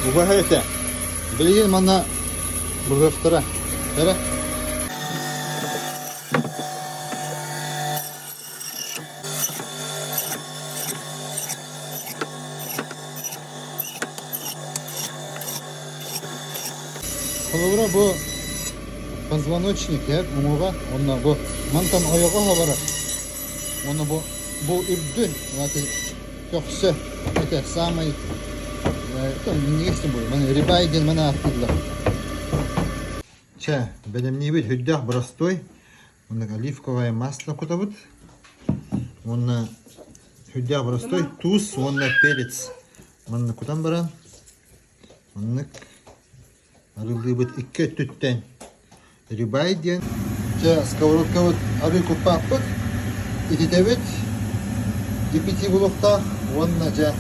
Убаһа этэ. Билигин манна быһыахтара. Эрэ. Холобура бу позвоночник эр уҥуоҕа уонна бу мантан ойоҕоһо барар. Уонна бу бу үрдүн көхсө это самый минньигэс буолар. Маны рибай диэн маны ааттыыллар. Чэ, бэлэмниибит үрдээх боростуой. Уонна оливковое масло кутабыт. Уонна үрдээх боростуой туус уонна перец. Манна кутан баран маннык Арыылыыбыт икки өттүттэн рибай диэн. Дьэ, сковородкабыт арыы куппааппыт, ититэбит, ипити булуохтаах уонна дьэ.